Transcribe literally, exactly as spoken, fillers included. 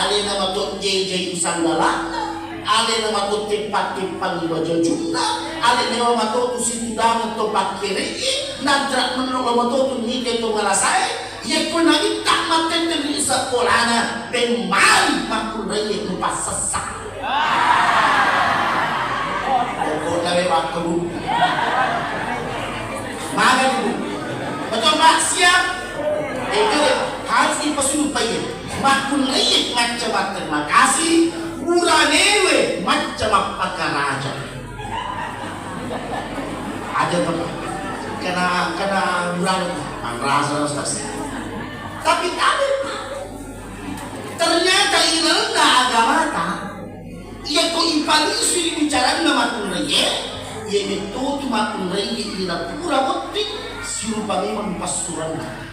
Alena mato jejai usandalana, alena mato teppa-teppangi bajajunna, alena mato tu situdang to pakkere'e, nantra menno mato tu nite to malasae, yekko nagitta mattette ri sekolana, pemmali makkunraie mupassessa. Pokokna we waktu. Maga ni, Bu? Betul, Pak? Siap? Itu harus dipasupai. Makkunraie macca matterima kasih, uranewe macca mappakaraja. Aja to, Pak. Kena, kena urane, manrasa, Ustaz. Tapi tabe, Pak. Ternyata ilalenna agamata, iyako ipalisui bicaranna makkunraie, iye metto tu makkunraie ila pura botting, sirupa memang passuranna.